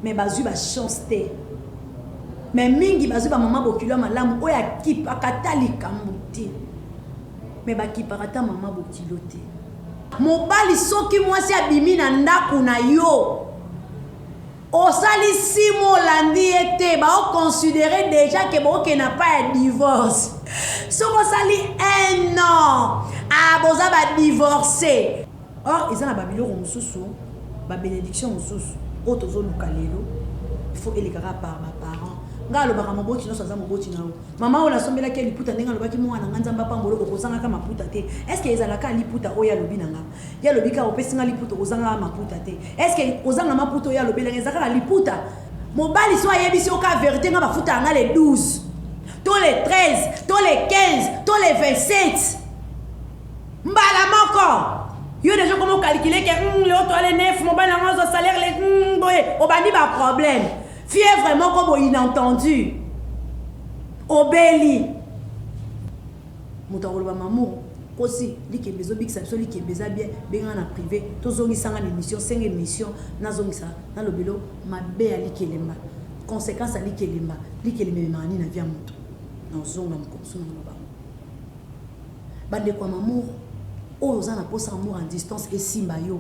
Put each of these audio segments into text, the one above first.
Mais bazwi ba chance te. Mais mingi bazwi ba mama bokilo ya malamu oyo akipaka ata likambo te. Mais bakipaka ata mama bokilo te. Mobali soki mwasi abimi na ndaku na yo osali six mois olandi ye te bao considerer dejà que bokende na pas ya divorce. Soki osali un an ah boza ba divorce. Or eza na ba biloko mosusu, ba benediction mosusu oyo tozo luka lelo il faut eleka kaka par ba parents. Nga alobaka moboti nionso aza moboti na yo. Mama oyo nasombelaki ye liputa ndenge alobaki mwana nga Nzambe apambola yo okozangaka maputa te. Est ce que ezalaka liputa oyo ye alobi na nga? Ye alobi kaka opesi nga liputa okozangaka maputa te. Est ce que kozanga maputa oyo ye alobelaki eza kaka liputa? Mobali soki ayebisi yo kaka verite nga bafutaka nga le 12 to le 13 to le 15 to le 27. Mbala moko yo dejà okoma o calculer que hum lelo toa le 9 mobali na nga azwa salaire le hum boye obandi ba problème fièvre moko boye inentendu obeli moto akoloba mamour kosi likembe ezobikisa biso likembe eza bien benga na privé tozongisa nga na émission senga émission nazongisa nalobelo mabe ya likelemba conséquence ya likelemba likelemba ememaka nini na vie ya moto nazonga mokolo mosusu naloba Bandeko ya Mamour oyo oza na posa amour en distance esimba yo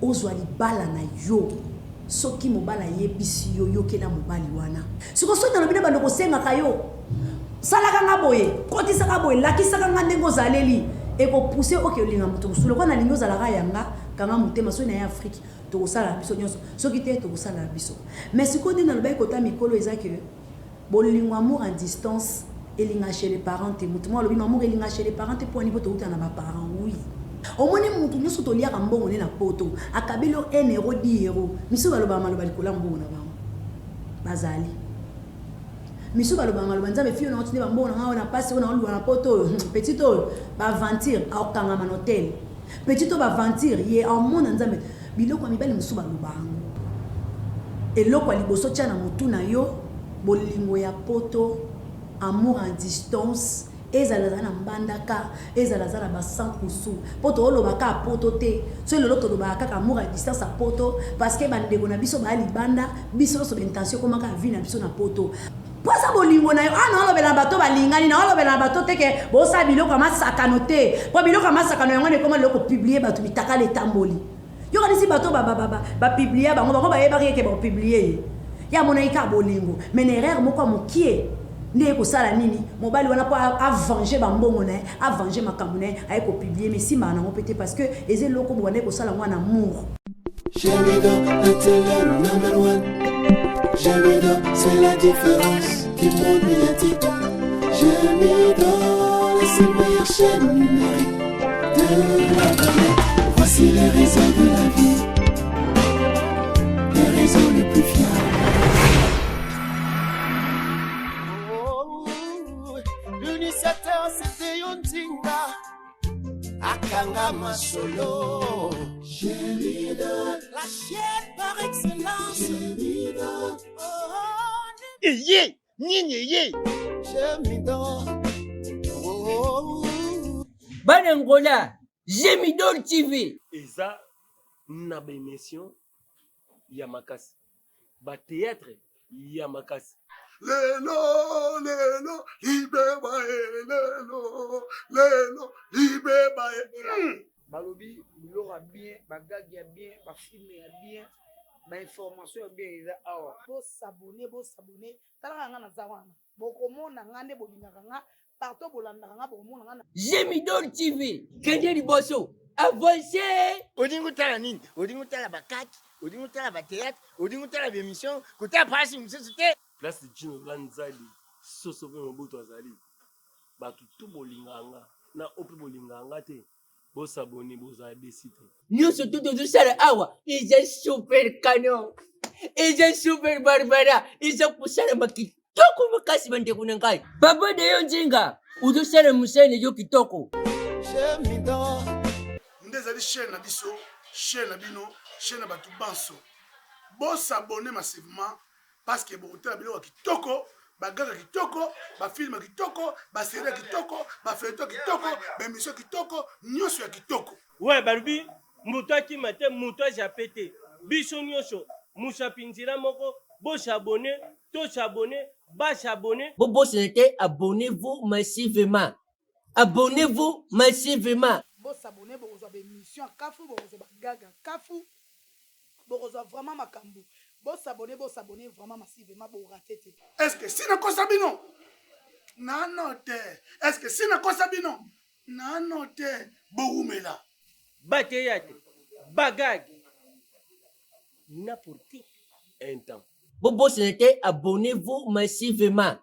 ozwa libala na yo soki mobali ayebisi yo yokela mobali wana sikoyo soki nalobi na bando kosengaka yo salaka nga boye kotisaka boye lakisaka nga ndenge ozaleli ekopousse oke olinga moto mosusu lokola nalingi ozalaka yanga kanga motema soki naye Afrique tokosala biso nyonso soki te tokosala biso mais sikoyo nde nalobaki kota mikolo eza ke Bolingo amour en distance elinga chez les parents te mutu moko alobi amour elinga chez les parents te pona nini po towuta na ba parents oui omoni mutu nioso toliaka mbongo ne na poto akabeli yo un euro dix euro misusu balobaka maloba likolo ya mbongo na bango bazali misusu balobaka maloba nzambe fille oyo naotinde ba mbongo na nga oyo na pasi oyo naoluka na poto oyo petite oyo ba aventure akokangama na hotel petit oyo ba aventure ye amona nzambe Biloko ya mibali mosusu baloba yango. Eloko ya liboso tia na mutu na yo bolingo ya poto amour en distance ezala aza na mbandaka ezala aza na ba sans kusu po toloba kaka poto te soki lelo tolobaka kaka amour à distance ya poto parce que ba ndeko na biso baya libanda biso nionso ba intention ekoma kaka vie na biso na poto po aza bolingo na yo awa naolobela na bato balingani naolobela na bato te ke bosala biloko ya masakano te po biloko ya masakano yango wana ekoma lelo kopublie bato mitakala etamboli yo kanisi bato bapublia bango bango bayebaki eke bakopublie ye ye amonaki kaka bolingo mais na erreur moko ya mokie nde ye kosala nini mobali wana mpo avenger bambongo na ye avenger makambo na ye aye kopublie mais esimbaka nango mpe te parce que eza eloko bobandaki kosala yango na amour Jamido, la télé number one. Jamido, c'est la différence du monde médiatique. Jamido, la seule meilleure chaîne numérique de la planète. Voici les réseaux de la vie, les réseaux les plus fiables. L'initiateur, c'était Yontinga. akanga masolo la chaîne par excellence eye nini eye oh. Bana Angola, Gemidol TV. Eza na ba emission ya makasi ba theatre ya makasi lelo lelo libeba e lelo lelo libeba e hmm. Balobi biloko ya bien, ba gag ya bien, ba film ya bien, ba information ya bien eza awa. Bo s'abonner, bo s'abonner. Tala kaka nga naza wana. Bokomona nga nde bolingaka nga partout bolandaka nga bokomona nga na. Gemidol TV kende liboso avance. Olingi otala nini? Olingi otala ba catch? Olingi otala ba theatre? Olingi otala ba emission? Kotala pasi mosusu te. Place Djino la Nzali soso pe Mobutu azali batu tout bolingaka nga na oyo pe bolingaka nga te Bo s'abonner bozala deçu te. Nionso tout tozosala awa eza super canon eza super barbara eza kosalama kitoko makasi bandeko na ngai papa deyo nzinga ozosala mosala na yo kitoko Nde ezali chaine na biso, chaine na bino, chaine ya batu banso. Bo s'abonner massivement parce que bokotala biloko ya kitoko, ba gag ya kitoko, ba film ya kitoko, ba serie ya kitoko, ba feuilleton ya kitoko, ba emission ya kitoko, nionso ya kitoko. Ouais balobi mutu akima te mutu ajape te biso nioso. Musapi nzela moko, bo s'abonner, to s'abonner, ba s'abonner. Bobosana te abonnez-vous massivement. Abonnez-vous massivement. Bo s'abonner bokozwa ba emission ya kafu bokozwa ba gag ya kafu bokozwa vraiment makambu bo s'abonner bo s'abonner vraiment massivement bo rate te. Est ce que si nakosa bino? Nano te. Est ce que si nakosa bino? Nano te. Bowumela. Ba theatre, ba gag na pour tout un temps. Bobosana te abonnez-vous massivement.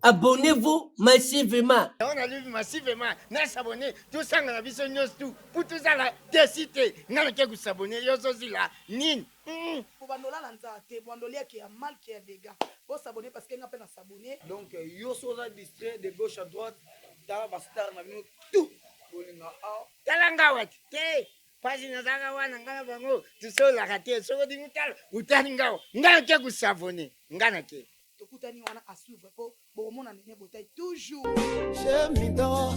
Abonnez-vous massivement. Yango nalobi massivement na s'abonner tosangana biso nyonso tout po tozala desi te nga nake kosabonner yo ozozila nini hum. Bobanda olala nzala te bobanda olia ke ya mal ke ya degat bo s'abonner parce que nga pe na s'abonner. Donc yo soki oza distrait de gauche à droite tala ba star na bino tout bolinga awa. Tala nga wapi te pasi nazalaka wana nga na bango tosololaka te soki olingi otala otali nga awa nga nake kosavone nga nake. Tokutani wana à suivre po bokomona Nene Botayi toujours. Gemidor.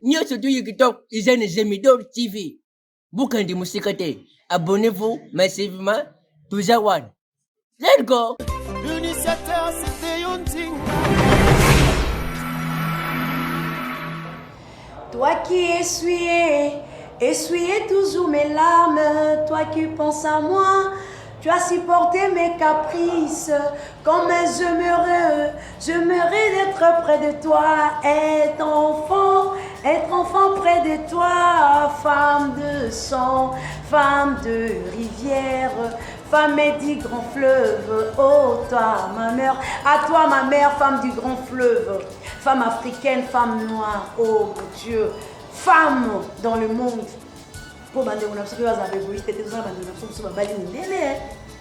Nionso tout ya kitoko eza na Gemidor TV. Bokende mosika te. Abonnez-vous massivement. Toza wana. Let's go! L'initiateur c'était Yonzinga. Toi qui essuyais, essuyais toujours mes larmes, toi qui penses à moi, tu as supporté mes caprices. Comme j'aimerais, j'aimerais d'être près de toi, être enfant, être enfant près de toi, femme de sang, femme de rivière, femme du grand fleuve. Oh toi, ma mère, à toi ma mère, femme du grand fleuve, femme africaine, femme noire, oh mon Dieu, femme dans le monde. Po bandeko na biso mpe bazala baegoïste te, toza na bandeko na biso mosusu babali mindele.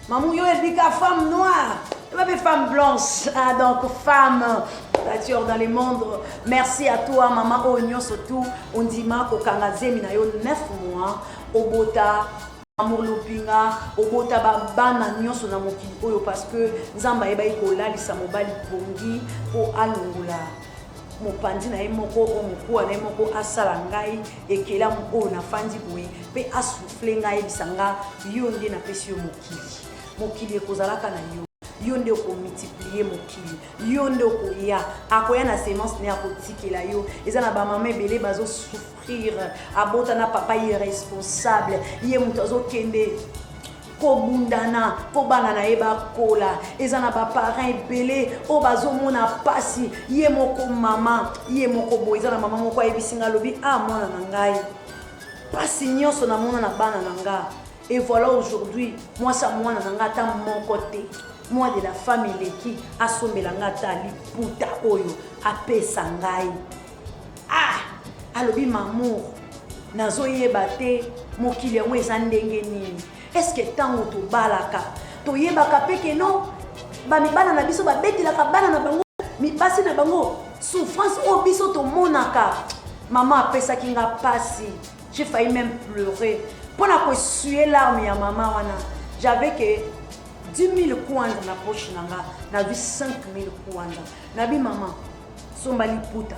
Mamu yo ebika femme noire, eba pe femme blanche. Ah, donc femme nature dans le monde. Merci à toi maman oyo nyonso tout ondima kokanga zemi na yo 9 mois obota Amour Lupinga obota ba bana nyonso na mokili oyo parce que Nzambe ayebaki kolalisa mobali pongi po alongola mopanzi na ye moko o mokuwa na ye moko asala ngai ekelamu oyo nafandi boye mpe asouffle ngai ayebisa nga yo nde napesi yo mokili mokili ekozalaka na yo yo nde okomultiplie mokili yo nde okoya akoya na semence ne akotikela yo eza na bamama ebele bazosouffrir abota na papa irresponsable ye moto azokende kobundana mpo bana na ye bakola. Eza na ba parents ebele oyo bazomona pasi, ye moko mama, ye moko boye. Eza na mama moko ayebisi nga, alobi ah mwana na ngai, pasi nyonso namona na bana na nga, et voilà aujourd'hui mwasi ya mwana na nga ata moko te, mois de la femme eleki asombela nga ata liputa oyo apesa ngai. Ah alobi mamour nazoyeba te mokili yango eza ndenge nini eske ntango tobalaka toyebaka mpe ke non bamibana na biso babetelaka bana na bango mibasi na bango souffrance oyo biso tomonaka mama apesaki nga mpasi j'ai failli même pleurer mpo na koessuye larme ya mama wana j'avais que 10 000 kwanza na poche na nga nazwi 5 000 kwanza nabi mama somba liputa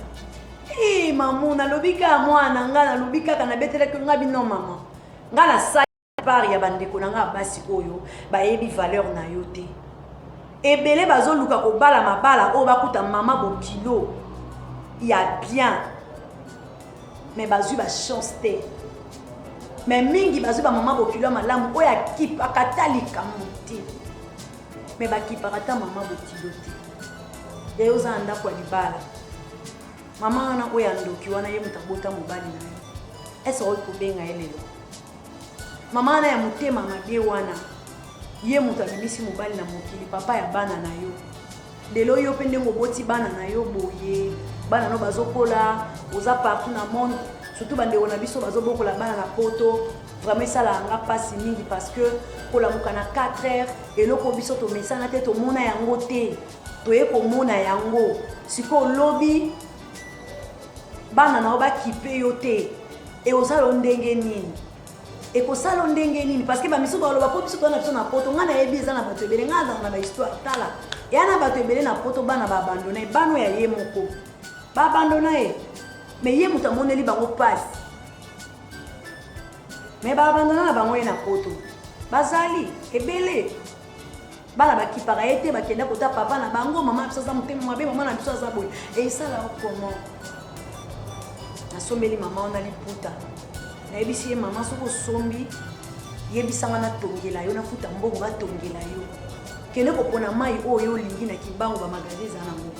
ee mamo nalobi kaka mwana nga nalobi kaka nabetelaki nga bino mama nga nasali part ya bandeko na nga basi oyo bayebi valeur na yo te ebele bazoluka kobala mabala oyo bakuta mama bokilo ya bien mais bazwi bachance te mais mingi bazwi bamama bokilo ya malamu oyo akipaka ata likambo te mais bakipaka ata mama bokilo te yaye oza na ndako ya libala mama wana oyo ya ndoki wana ye moto abota mobali na yo ese okoki kobenga ye lelo mama wana ya motema mabe wana ye moto abimisi mobali na mokili papa ya bana na yo lelo yo mpe ndenge oboti bana na yo boye bana no bazokola oza partout na monde surtout bandeko na biso bazobokola bana na poto vraiment esalaka nga mpasi mingi parce que kolamuka na 4 heures eloko biso tomesana te tomona yango te toye komona yango sikoyo lobi bana na yo bakipe yo te ekozala yo ndenge nini ekosala yo ndenge nini parce que bamisusu baloba mpo biso toza na biso na poto ngai nayebi eza na bato ebele ngai azala na bahistoire tala eya na bato ebele na poto bana baabandona ye bana ya ye moko baabandona ye me ye moto amoneli bango mpasi me baabandona na bango ye na poto bazali ebele. Bana bakipaka ye te, bakenda kota papa na bango, mama na biso aza motema mabe, mama na biso aza boye. Esala yo comment? Nasombeli mama wana liputa. Nayebisi ye mama soki osombi yebisa nga natongela yo, nafuta mbongo batongela yo. Kende kopona mai oyo olingi na Kimbangu, ba magasin eza nango.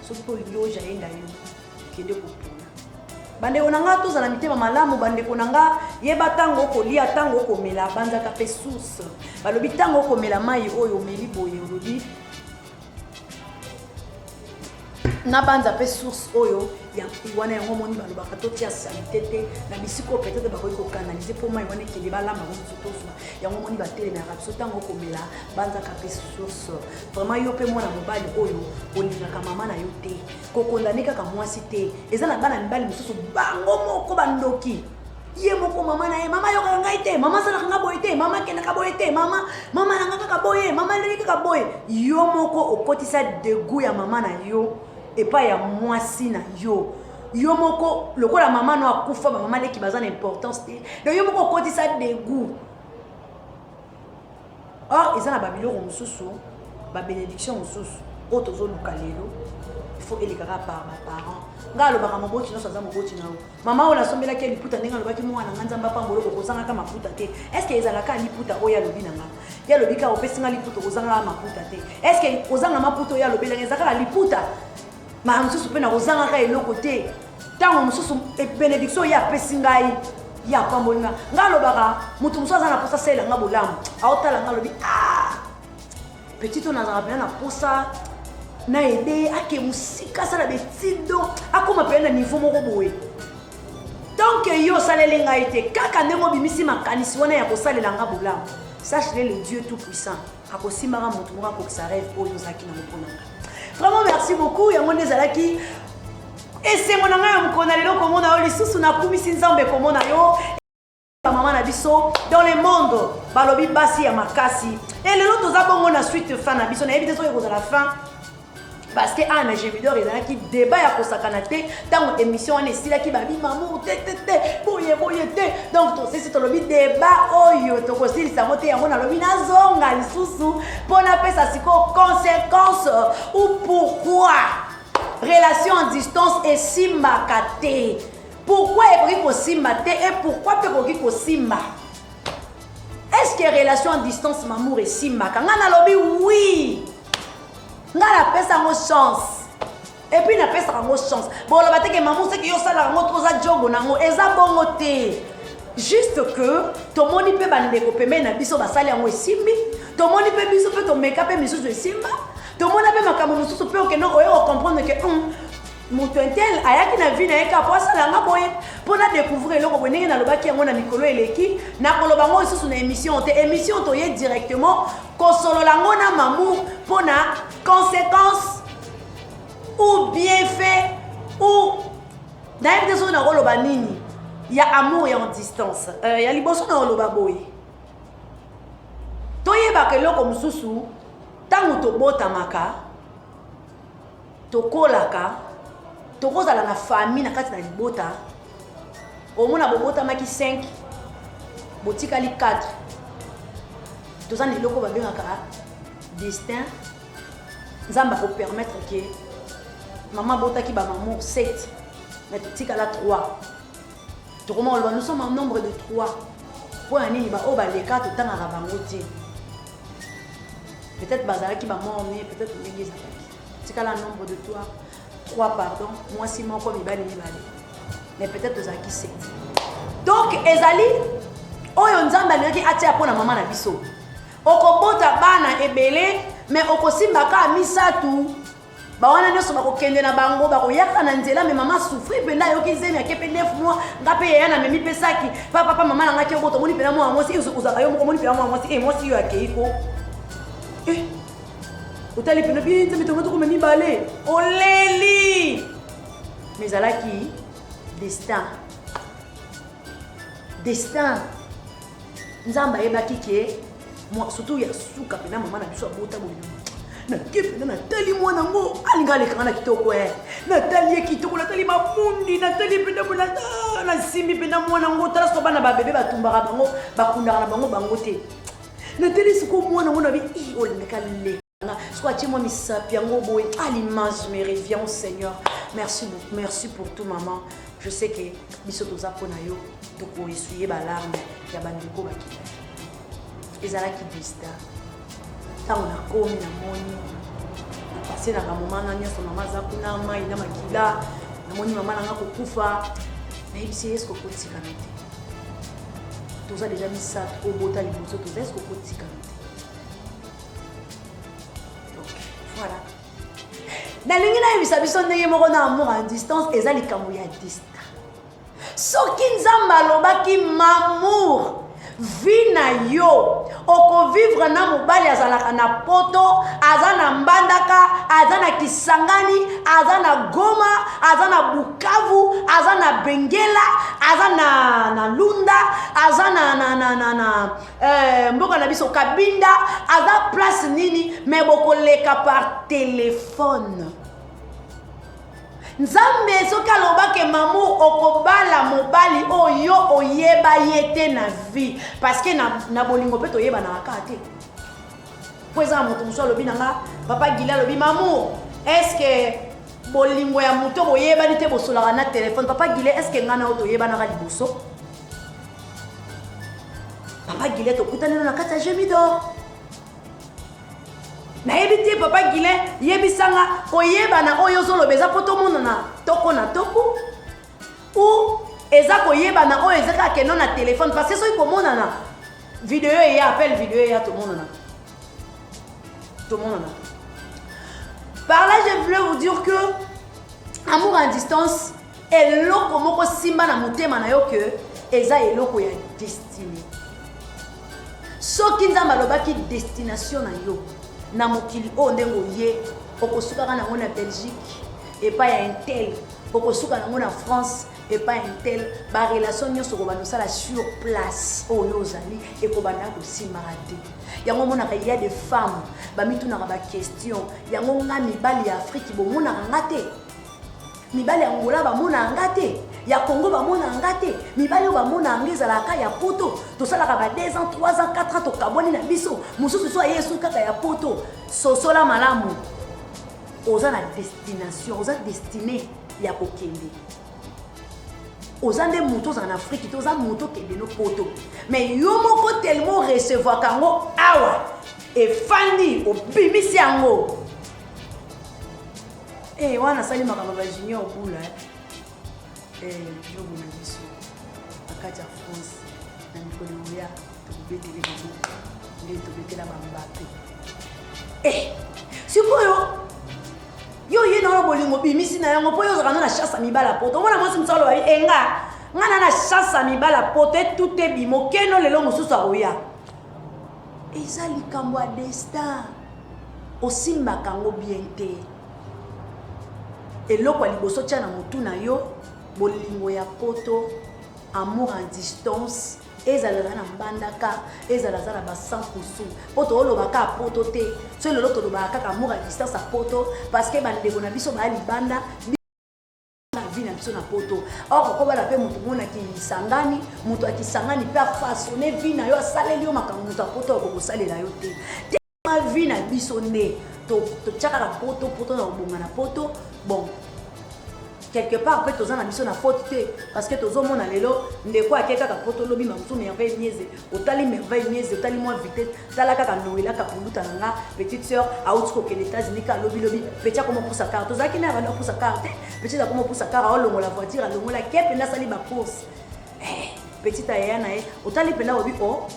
Soki mpe olingi oja yenda yo, kende kopona. Bandeko na nga tozala mitema malamu, bandeko na nga yeba ntango okolia, ntango okomela, banzaka mpe source. Balobi ntango okomela mai oyo omeli boye, olobi nabanza mpe source oyo ya wana yango omoni balobaka totia salite te na bisika oyo peut-être bakoki kokanalize mpo mai wana ekende balamba yango biso tozwa yango omoni batelemelaka biso ntango okomela banzaka mpe source. Vraiment yo mpe mwana mobali oyo olingaka mama na yo te, kokondane kaka mwasi te, eza na bana mibali mosusu bango moko bandoki. Ye moko mama na ye, mama ayokaka ngai te, mama asalaka ngai boye te, mama akendaka boye te, mama, mama na ngai kaka boye, mama ndenge kaka boye. Yo moko okotisa degout ya mama na yo epai ya mwasi na yo. Yo moko lokola mama no akufa, ba mama leki baza na importance te, donc yo moko okotisa degout. Or eza na ba biloko mosusu, ba bénédiction mosusu oyo tozoluka lelo, il faut elekaka par ba parents. Nga alobaka moboti nyonso aza moboti na yo. Mama oyo nasombelaki ye liputa ndenge alobaki mwana nga Nzambe apambola okozangaka maputa te. Est-ce que ezalaka liputa oyo alobi na nga? Ye alobi kaka opesi nga liputa okozangaka maputa te. Est-ce que kozanga maputa oyo alobelaka eza kaka liputa? Mara mosusu mpe nakozangaka eloko te. Ntango mosusu bénédiction oyo apesi ngai, ye apamboli nga. Nga alobaka moto mosusu aza na posa asalela nga bolamu, aotala nga alobi ah petit oyo nazalaka mpenza na posa na aide ake mosika asala betido akoma mpenza na niveau moko boye. Tant que yo osaleli ngai te, kaka ndenge obimisi makanisi wana ya kosalela nga bolamu, sache-le, le Dieu tout puissant akosimbaka moto moko akokisa rêve oyo ozalaki nango mpo na nga. Vraiment merci beaucoup. Yango nde ezalaki esengo na ngai ya mokolo na lelo komona yo lisusu. Nakumisi Nzambe komona yo. Mama na biso dans le monde balobi basi ya makasi. E lelo toza bongo na suite fin na biso, nayebi te soki ekozala fin parce que awa na Gemidor ezalaki débat ya kosakana te. Ntango émission wana esilaki, babi mamour te te te, boye boye te. Donc tosisi tolobi débat oyo tokosilisa yango te. Yango nalobi nazonga lisusu mpo napesa sikoyo conséquence ou pourquoi relation en distance esimbaka te, pourquoi ekoki kosimba te et pourquoi mpe ekoki kosimba. Est-ce que relation en distance mamour esimbaka? Nga nalobi oui, nga napesa yango chance et puis napesaka yango chance. Boloba te ke mamour seke yo osalaka yango to oza jogo nango, eza bongo te. Juste que tomoni mpe bandeko pembeni na biso basali yango esimbi, tomoni mpe biso mpe tomeka mpe misusu esimba, tomona mpe makambo mosusu mpe okende oye kocomprendre ke moto intel ayaki na vie na ye kaka po asala nga boye mpo na découvrir eloko boye. Ndenge nalobaki yango na mikolo eleki, nakoloba yango lisusu na émission te. Émission toye directement kosolola yango na mamour mpo na conséquence ou bienfait ou nayebi te soki nakoloba nini ya amour ya en distance. Ya liboso nakoloba boye, toyebaka eloko mosusu ntango tobotamaka, tokolaka, tokozala na famille na kati na libota. Omona bobotamaki 5, botikali 4. Toza na eloko babengaka destin. Nzambe akopermettre ke mama abotaki bamamour 7, mais totikala 3. Tokoma koloba nous sommes en nombre de 3. Mpo ya nini? Baoyo baleka totangaka bango te, peut-être bazalaki bamort ne, peut-être ndenge ezalaki tikala nombre de 3, 3 pardon, mwasi moko mibali mibale, mais peut-être tozalaki 7. Donc ezali oyo Nzambe alingaki atia mpo na mama na biso. Okobota bana ebele, mais okosimba kaka misatu. Bawana nyonso bakokende na bango, bakoyaka na nzela. Me mama souffri mpenza, ayoki zemi, ake mpe 9 mois. Nga mpe yaya namemi mpe saki papa papa mama na ngai ake obota. Omoni mpena mwana mwasi ozalaka yo moko, omoni mpena mwana mwasi mwasi yo akei ko otali mpena bi Nzambe tongo tokoma mibale, oleli. Mais ezalaki destin, destin. Nzambe ayebaki ke surtout ya suka mpena mama na biso abota boye. Nake mpena natali mwana yango alinga alekanga na kitoko e, natali ye kitoko, natali mabundi, natali mpena boye, nasimbi mpena mwana yango. Tala soko bana babebe batumbaka bango, bakundaka na bango bango te. Natali sikoyo mwana ngo na bi olingaka leka sikoyo atie mwa misapi yango boye. Ah, l'image me revient au Seigneur. Merci beaucoup, merci pour tout maman. Je sais que biso toza mpo na yo, tokoesuye balarme ya bandeko bakitaki. Ezalaki destin. Ntango nakomi namoni napase na bamoma na nyonso, mama aza kuna mai na makila, namoni mama na nga kokufa, nayebisi ye eske okotikana te, toza deja misato obota liboso, toza eske okotikana te. Donc voilà, nalingi nayebisa biso ndenge moko na amour en distance eza likambo ya distance. Soki Nzambe alobaki mamour vie na yo okovivre na mobali azalaka na poto, aza na Mbandaka, aza na Kisangani, aza na Goma, aza na Bukavu, aza na Bengela, aza na, na Lunda, aza na, na, na, na, na mboka na biso Kabinda, aza place nini, me bokoleka par telefone. Nzambe soki alobake mamour okobala mobali oyo oyeba ye te na vie, parce que na, na bolingo mpe toyebanaka kaka te. Mpo eza na moto mosusu alobi na nga, papa Gili alobi mamour, est ce que bolingo ya moto boyebani te bosolaka na telefone? Papa Gili, est ce que nga na yo toyebanaka liboso? Papa Gili, tokutani na kati ya Gemidor. Nayebi te papa Guilin, yebisanga koyebana oyo ozoloba eza mpo tomonana toko na toko ou eza koyebana oyo eza kaka keno na telefone? Parce que soki komonana video eya, appel video eya, tomonana, tomonana. Par là je voulais vous dire que amour à distance eloko moko simba na motema na yo ke eza eloko ya destiny. Soki Nzambe alobaki destination na yo na mokili oyo ndenge oye, okosukaka nango na Belgique epai ya intel, okosuka nango na France epai ya intel, barelation nyonso okobanda osala sur place oyo ozali ekobanda kosimbaka te. Yango omonaka ya des femmes bamitunaka baquestion yango, nga mibali ya Afrique bomonaka nga te, mibali ya Angola bamonaka nga te, ya Congo bamonaka nga te, mibali oyo bamonaka nga ezalaka ya poto. Tosalaka ba 2 ans, 3 ans, 4 ans, tokabwani na biso, mosusu so aye so kaka ya poto. Sosola malamu, oza na destination, oza destiné ya kokende. Oza nde moto ozala na Afrique te, oza moto okende no poto, mais yo moko tellement recevoirka yango awa efandi, obimisi yango. Eh, wana asali makambo ba junior bula eh, jogo na biso na kati ya France na mikolo oya tokobetele maboko nde tobetela bambape. Eh, sikoyo yo ye na bolingo bimisi na yango mpo yo ozalaka no na chasse ya mibala poto. Omona mwasi mosu aloba enga nga na na chasse ya mibala poto etute bimo keno lelo mosusu akoya. Eza likambo ya destin, osimbaka yango bien te. Eloko ya liboso tia na motu na yo, bolingo ya poto, amour en distance, ezala aza na Mbandaka, ezala aza na basankusu, mpo toolobaka kaka poto te. So lelo tolobaka kaka amour à distance ya poto parce que bandeko na biso baya libanda na vie na biso na poto. Or okobala mpe moto mona Kisangani, moto ya Kisangani mpe afaçonne vie na yo, asaleli yo makambo moto ya poto akokosalela yo te. Te vie na biso nde totia kaka poto poto na kobonga na poto. Bon, quelque part mpe toza na biso na faute te, parce que tozomona lelo ndeko ake kaka poto, lobi mamosu Merveille Mieze, otali Merveille Mieze, otali mwa vitesse, tala kaka Noela Kapuluta na nga petite sœur auti kokende États-Unis ka lobi lobi, petit akoma pusa car, tozalaki na banda pusa car te, petit akoma pusa car, aolongola voiture, alongola ke mpenza, asali bacourse. Eh, petite ayaya na ye, otali mpenza obi o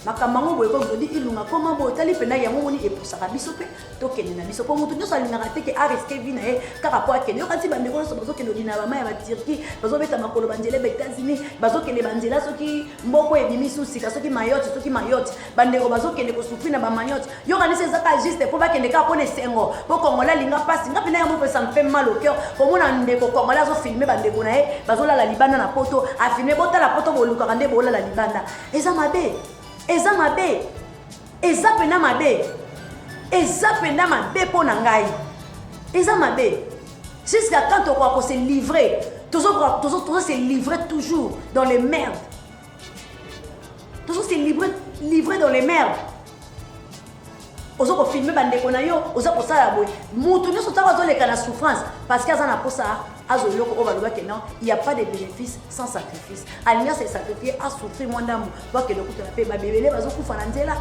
makambo yango boye ko Glodi Ilunga koma boye, otali mpenza yango omoni epusaka biso mpe tokende na biso, mpo moto nyonso alingaka te ke ariske vie na ye kaka mpo akende. Yoka ti bandeko nyonso bazokende odina bama ya baturquie, bazobeta makolo banzela ba États-Unis, bazokende banzela soki mboko ebimi susika, soki Mayotte, soki Mayotte, bandeko bazokende kosouffrir na bamayotte. Yokanisi eza kaka juste mpo bakende kaka mpona esengo, mpo congolais alinga mpasi. Nga mpena yango mpe ça me fait mal au cœur komona ndeko congolais azofilme bandeko na ye bazolala libanda na poto, afilme botala poto bolukaka nde bolala libanda. Eza mabe, eza mabe, eza mpena mabe, eza mpena mabe mpo na ngai, eza mabe. Jusqu'à quand tokoka kose livrer? Tozo se livrer toujours dans les merdes, tozo se livrer, livrer dans les merdes. Ozo ko filmer ba ndeko na yo, oza kosala boye. Mutu nyonso ntango azoleka na souffrance parce que aza na posa azwa eloko oyo baloba ke non, il y a pas de bénéfice sans sacrifice. Alingi ase sacrifier, a souffrir mwa ndambo po akende kokutana mpe babebele bazokufa na nzela.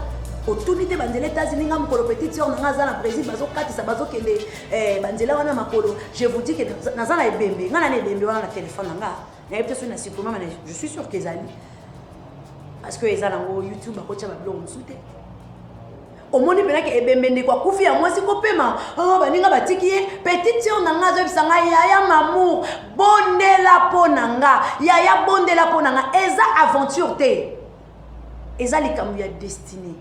Otuni te banzela États-Unis, nga mokolo petite sœur na nga aza na Brésil, bazokatisa bazokende eh, banzela wana makolo. Je vous dis que naza na ebembe, nga na na ebembe wana na téléphone na nga. Nayebi te soki na supprimer, mais je suis sûr que ezali. Parce que eza nango YouTube bakotia ba biloko mosusu te. Omoni mpena ke ebembe ndeko akufi ya mwasi kopema, oh, baninga batiki ye. Petite sœur na nga azoyebisa nga, yaya mamour, bondela mpo na nga, yaya bondela mpo na nga. Eza aventure te, eza likambo ya destinée.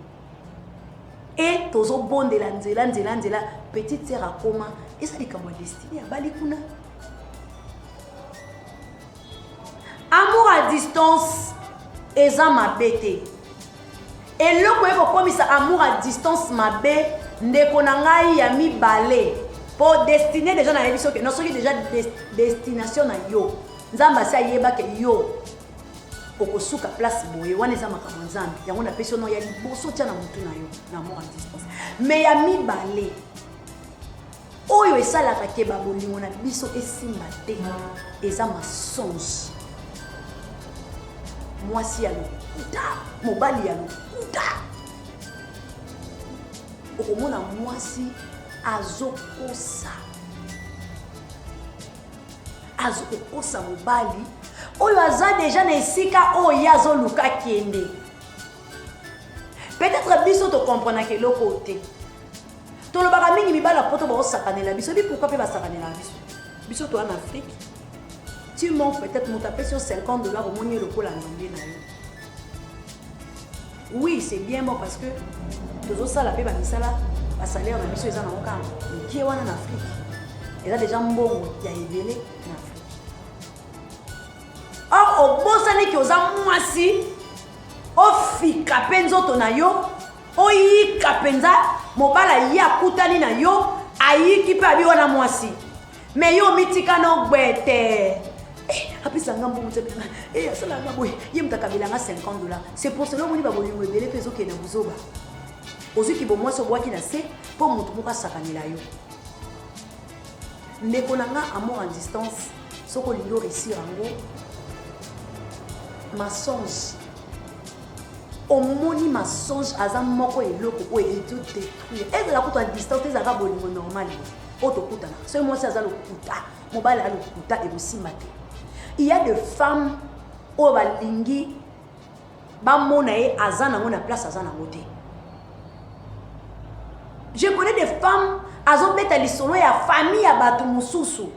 E tozobondela nzela nzela nzela, petite sœur akoma, eza likambo ya destinée, abali kuna. Amour à distance eza mabe te. Eloko ekokomisa amour à distance mabe ndeko na ngai ya mibale po destine deja nayebi soki non soki deja destination na yo Nzambe asi ayeba ke yo okosuka place boye, wana eza makambo ya Nzambe. Yango napesi yo no ya liboso tia na mutu na yo na amour à distance. Mais ya mibale oyo esalaka ke ba bolingo na biso esimba te eza mensonge. Mwasi ya lokuta, mobali ya lokuta. Okomona mwasi azokosa, azokokosa mobali oyo aza deja na esika oyo ye azoluka kende. Peut-être biso tokomprenaka eloko oyo te. Tolobaka mingi mibali ya poto baosakanela biso. Ebi pourquoi mpe basakanelaka biso? Biso toza na Afrique. Tu manques peut-être moto apesi yo 50 dollars, omoni ye lokola nzambe na yo. Oui, c'est bien bon parce que tozosala mpe bamisala, basalaire na biso eza nango kaka mokie wana na Afrique. Eza deja mbongo ya ebele na Afrique. Or obosani ke oza mwasi, ofika mpe nzoto na yo, oyika mpenza, mobali aye akutani na yo, ayiki mpe abi wana mwasi. Mais yo omitika na ogbete. Eh, apesa nga mbongo nzambe na nga. Eh, asala nga boye. Ye moto akabela nga 50 dollars. C'est pour cela omoni ba bolingo ebele mpe ezokende na buzoba. Ozwi kibomwasi obwaki na se mpo moto moko asakanela yo. Ndeko na nga, amour en distance, soki olingi o réussir yango, mensonge. Omoni mensonge aza moko eloko oyo ezo détruire. Ezala kutu à distance, ezalaka bolingo normal oyo tokutana. Soki mwasi aza lokuta, mobali aza lokuta, ekosimba te. Il y a des femmes oyo balingi bamona ye aza nango na place aza nango te. Je connais des femmes azobeta lisolo ya famille ya bato mosusu,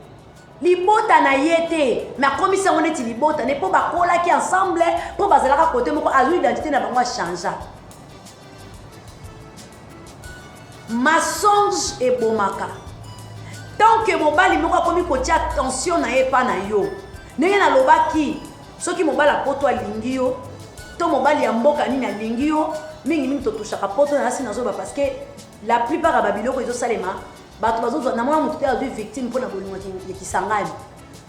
libota na ye te, mais akomisi yango neti libota ne mpo bakolaki ensemble, mpo bazalaka kote moko, azwi identité na bango, achangea. Mensonge ebomaka. Tant que mobali moko akomi kotia tension na ye epa na yo, ndenge nalobaki, soki mobali ya poto alingi yo to mobali ya mboka nini alingi yo, mingi mingi totushaka poto na nasi nazoba parce que la plupart ya babiloko ezosalema bato bazozwa na mwana moto te azwi victime mpo na bolingo ya Kisangani.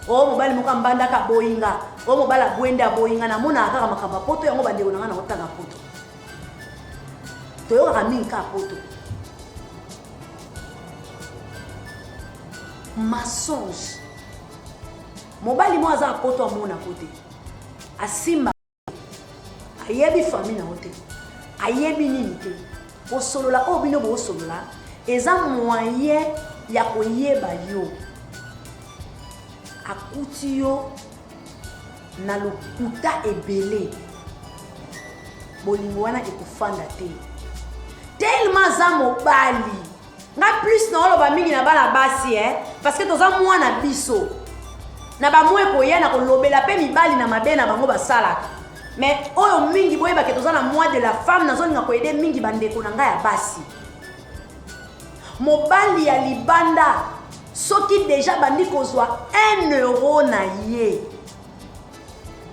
O mobali moko ambandaka aboyinga, o mobali abwende aboyinga, namonaka kaka makambo ya poto yango bandeko na ngai na kotanga poto. Toyokaka mingi kaka poto. Mensonge. Mobali moko aza na poto amonako te, asimba ayebi famille na yo te, ayebi nini te. Kosolola oyo bino bosolola eza moyen ya koyeba yo. Akuti yo na lokuta ebele, bolingo wana ekofanda te. Tellement aza mobali nga plus na oloba mingi na bana basi, eh? Parce que toza mwana biso na bamwa ekoya na kolobela pe mibali na mabe na bango basalaka. Mais oyo mingi boyebake toza na mois de la femme, nazolinga koyede mingi bandeko na ngai ya basi. Mobali ya libanda soki deja bandi kozwa 1 euro na ye,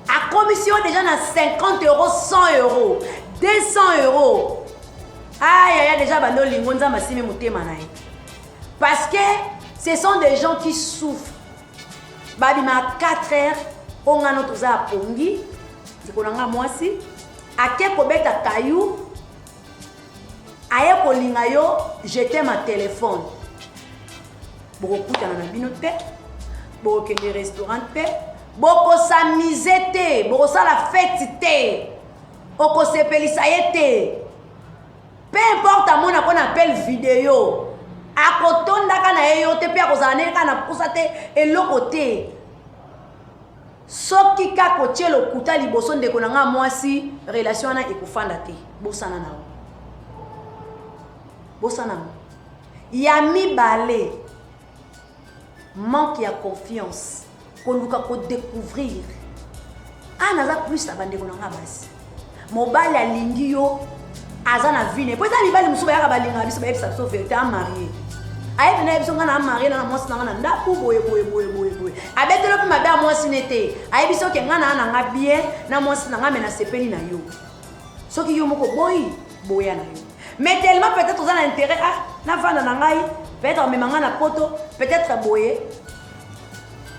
akomisi yo deja na 50 euro, 100 euro, 200 euro. Aïe, aïe, deja bandi olingo Nzambe asimi motema na ye. Parce que ce sont des gens qui souffrent. Babima 4 heures, oyo nga no toza ya pongi, ndeko na nga mwasi, ake kobeta caillou. Aye kolinga yo, je t'aime à téléphone. Bokokutana na bino te, bokokende restaurant te, bokosamize te, bokosala fete te, okosepelisa ye te. Peu importe amona ko na appel video, akotondaka na ye yo te mpe akozala ndenge kaka na mposa te, eloko te. Soki kaka otie lokuta liboso ndeko na nga mwasi, relation wana ekofanda te. Bosana na yo. Bosana yango. Ya mibale, manque ya confiance, koluka ko découvrir. Ah, naza plus na bandeko na nga basi. Mobali alingi yo aza na vie ne po eza mibali mosusu bayaka balingaka biso bayebisa biso verité a marie ayebi na ye biso ngai na marie na na mwasi na ngai na ndako boye boye boye boye boye abeteli mpe mabe ya mwasi ne te ayebi soki ngai na na ngai bien na mwasi na ngai me nasepeli na yo soki yo moko boyi boya na yo mais tellement peut-être oza na intérêt ah navanda na ngai peut-être amema ngai na poto peut-être boye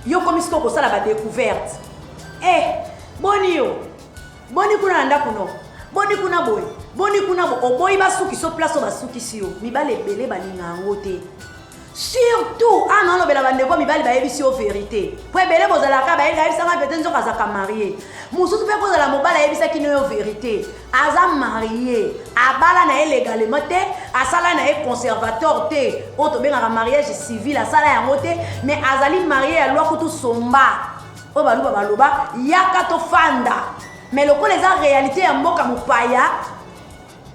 yo okomi sikoyo kosala badécouverte eh boni yo Boni kuna na ndako no? Boni kuna boye? Boni kuna bo? Oboyi basukisi yo place oyo basukisi yo. Mibali ebele balinga yango te. Surtout ah na olobela bandeko mibali bayebisi yo verite. Po ebele bozalaka bayebi ayebisa nga verite nzoka azalaka marie. Mosusu pe kozala mobali ayebisaki no yo verite. Aza marie, abala na ye legalement te, asala na ye conservateur te. Oyo tobengaka mariage civil asala yango te, mais azali marie ya loi kutu somba. Oyo baluba baloba yaka tofanda mais lokola eza réalité ya mboka mopaya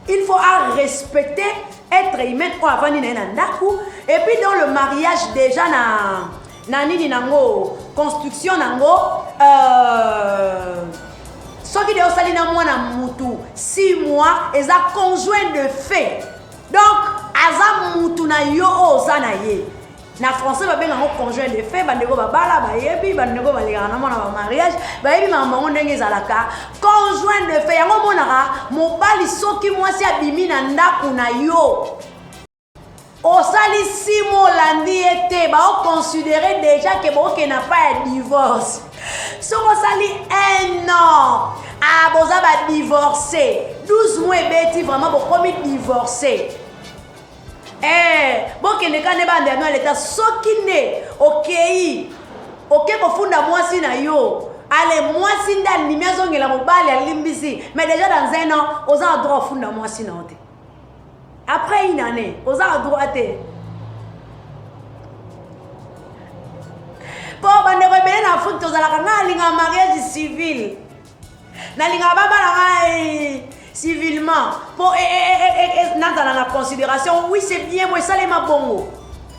il faut a respecter être humain oyo avandi na ye na ndako et puis dans le mariage déjà na na nini nango construction nango euh, soki de osali na mwana mutu 6 mois eza conjoint de fait donc aza mutu na yo oyo oza na ye Na français ba benga yango conjoint de fait, bandeko babala bayebi, bandeko balekaka na mwana ba mariage bayebi makambo yango ndenge ezalaka. Conjoint de fait yango omonaka mobali soki mwasi abimi na ndako na yo osali simo olandi ye te baoconsidere deja ke bokende na pa ya divorce soki osali un an ah, boza badivorce 12 mois ebeti vraiment bokomi divorce Eh, bokende ka nde banda ya leta soki nde okei oke kofunda mwasi na yo ale mwasi nde andimi azongela mobali alimbisi mais déjà dans un an oza na droit ofunda mwasi na yo te après une année oza na droit te mpo bandeko ebele na afrique tozalaka ngai alingaka mariage civil nalingaka babala ngai civilement mpo e, e, e, nazala na considération oui c'est bien bo esalema bongo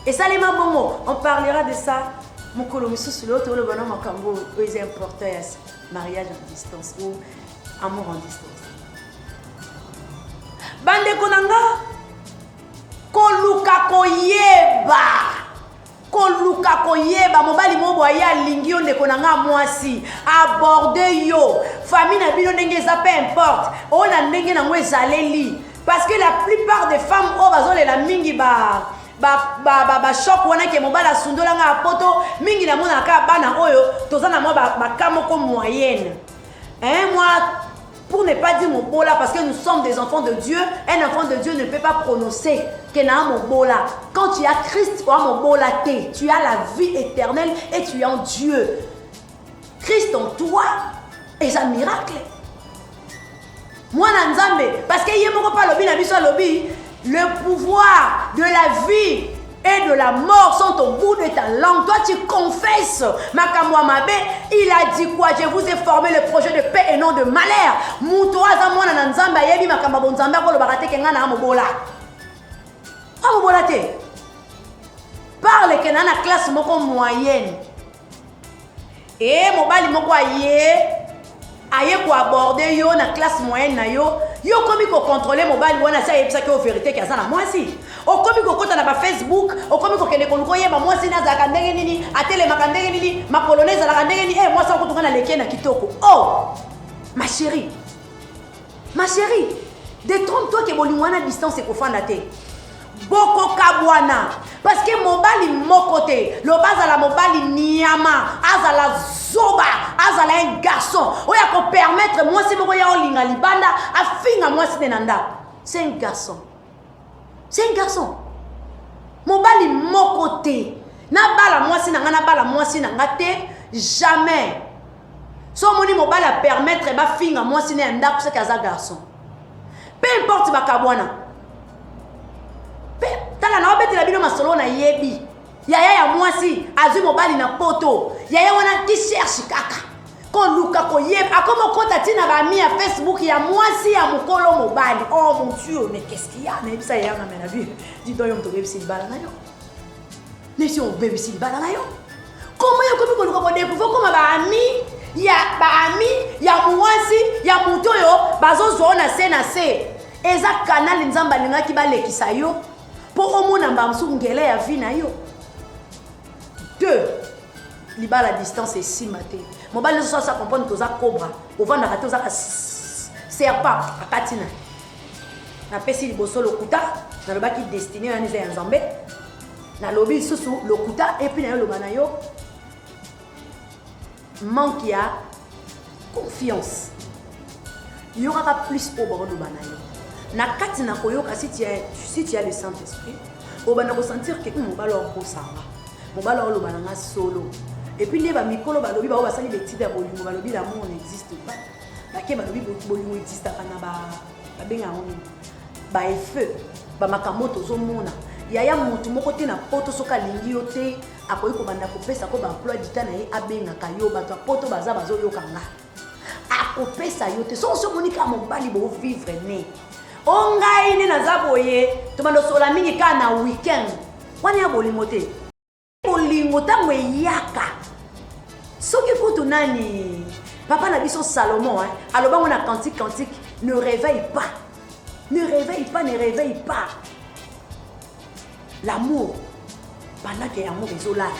esalema bongo on parlera de ça mokolo mosusu lelo toloba na makambo oyo eza important ya mariage en distance ou amour en distance bandeko na nga koluka koyeba Koluka koyeba mobali moko boye aye alingi yo ndeko na nga mwasi aborde yo famille na bino ndenge eza peu importe oyo na ndenge nango ezaleli parce que la plupart des femmes oyo bazolela mingi ba ba ba ba, ba choc wana ke mobali asundola nga ya poto mingi namonaka kaka bana oyo toza na mwa ba, ba moko moyenne hein, moi Pour ne pas dire mobola, parce que nous sommes des enfants de Dieu, un enfant de Dieu ne peut pas prononcer que na mobola. Quand tu as Christ, oa mobola te, tu as la vie éternelle et tu es en Dieu. Christ en toi est un miracle. Mwana Nzambe, parce que ye moko pa lobi na biso alobi, le pouvoir de la vie et de la mort sont au bout de ta langue. Toi, tu confesses makambo ya mabe. Il a dit quoi? Je vous ai formé le projet de paix et non de malheur. Moto aza mwana na Nzambe ayebi makambo ya bonzambe akolobaka te ke ngai na mobola. Amobola te. Parle ke na na classe moko moyenne. Ee mobali moko aye aye ko aborder yo na classe moyenne na yo, yo okomi ko contrôler mobali wana asi ayebisaki yo verite ke aza na mwasi. Okomi kokota na ba Facebook, okomi kokende koluka oyeba mwasi na azalaka ndenge nini, atelemaka ndenge nini, makolo na ezalaka ndenge nini, eh mwasi akutu nga naleki ye na kitoko. Oh ma chérie, Ma chérie, détrompe-toi que bolingo wana distance ekofanda te. Bokokabwana parce que mobali moko te loba azala mobali niama azala zoba azala un garçon oyo akopermettre mwasi moko ya olinga libanda afinga mwasi ne na ndako c'est un garçon. C'est un garçon. Mobali moko te. Nabala mwasi na nga nabala mwasi na nga te jamais. So omoni mobali a permettre bafinga mwasi na ya ndako soki aza garçon. Peu importe bakabwana. Pe tala na obetela bino masolo na yebi. Yaya ya mwasi azwi mobali na poto. Yaya wana ki cherche kaka. Koluka koyeba akoma okota ti na ba amis ya Facebook ya mwasi ya mokolo mobali. Oh mon Dieu, mais qu'est-ce qu'il y a? Nayebisa yaya nga mais na vie. Dis donc yo moto obebisi libala na yo. Nesi obebisi libala na yo. Comment yo okomi koluka kodécouvrir okoma ba amis ya ba amis ya mwasi ya moto oyo bazozwa yo na se na se. Eza canal Nzambe alingaki balekisa yo mpo omona mbala mosusu ngele ya vie na yo. Deux, libala distance esimba te. Mobali nyonso asa comprendre que oza cobra, ovandaka te ozaka serpent akati na napesi liboso lokuta nalobaki destine wana eza ya Nzambe nalobi lisusu lokuta epuis nayo loba na yo manque ya confiance yokaka plus oyo bakoloba na yo na kati na koyoka si tu as, si tu as le saint esprit obanda kosentir ke hmm, mobali okosanga mobali oloba na nga solo epuis nde bamikolo balobi bango basali betide ya bolingo balobi l'amour n'existe pas bake balobi bolingo existaka na babenga yango nini baefeu bamakambo oyo tozomona yaya motu moko te na poto soki alingi yo te akoki kobanda kopesa ko ba emploi du temps na ye abengaka yo bato ya poto baza bazoyoka nga akopesa yo te soki osi omoni kaka mobali bovivre ne o ngai nde naza boye tobanda osola mingi kaka na weekend wana ya bolingo te bolingo ntango eyaka soki kutu nani papa na biso salomon hein, alobango na cantique cantique ne réveille pas ne réveille pas ne réveille pas L'amour pendant que yango ezolala.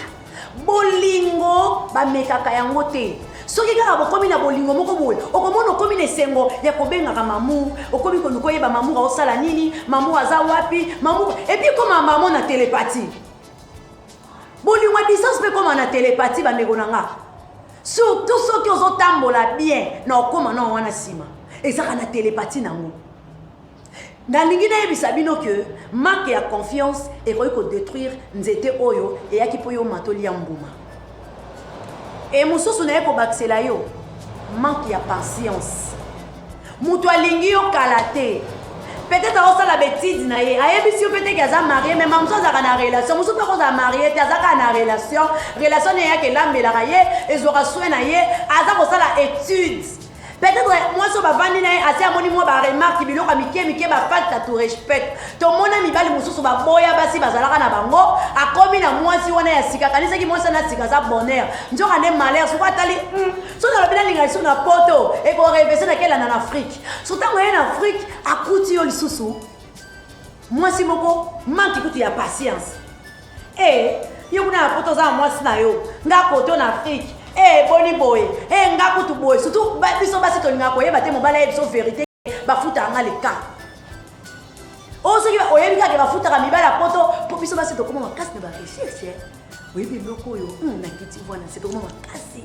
Bolingo bamekaka yango te. Soki kaka bokomi na bolingo moko boye, okomona okomi na esengo ya kobengaka mamu, okomi koluka oyeba mamu aosala nini, mamu aza wapi, mamu epuis ekoma mamu na telepathie. Bolingo ya distance mpe ekoma na telepathie bandeko na nga. Surtout soki ozotambola bien na okoma na wana nsima, ezaka na telepathie nango. Nalingi nayebisa bino que manque ya confiance ekoki ko detruire nzete oyo eyaki mpo yo omata olia mbuma. Et mosusu naye kobakisela yo manque ya patience. Moto alingi yo kala te. Peut-être akosala betise na ye, ayebisi yo peut-être aza marie mais mamusu azalaka na relation, mosusu mpe akozala marie te, aza kaka na relation, relation na ye eyaka elambelaka ye, ezwaka soin na ye, aza kosala etude. Peut-être mwasi oyo bavandi na ye asi amoni mwa ba remarque biloko ya mike mike ba falta to respect. Tomona mibali mosusu baboya basi bazalaka na bango, akomi na mwasi wana ya sika, akanisaki mwasi wana ya sika aza bonheur, nzoka nde malheur. Soki atali hmm, soki nalobi nalinga lisusu na poto ekorevese na kelanda na Afrique. So ntango ye na Afrique akuti yo lisusu mwasi moko manque kutu ya patience. Eh, yo kuna na poto oza na mwasi na yo, nga koto na Afrique. Eh, boni boye. Eh, nga kutu boye. Surtout ba, biso basi tolingaka koyeba te mobali ayebi biso verite bafutaka nga le cas. Oyo soki oyebi kaka bafutaka mibali ya poto mpo biso basi tokoma makasi na ba recherche. Eh. Oyebi eloko oyo hmm, na kiti wana se tokoma makasi.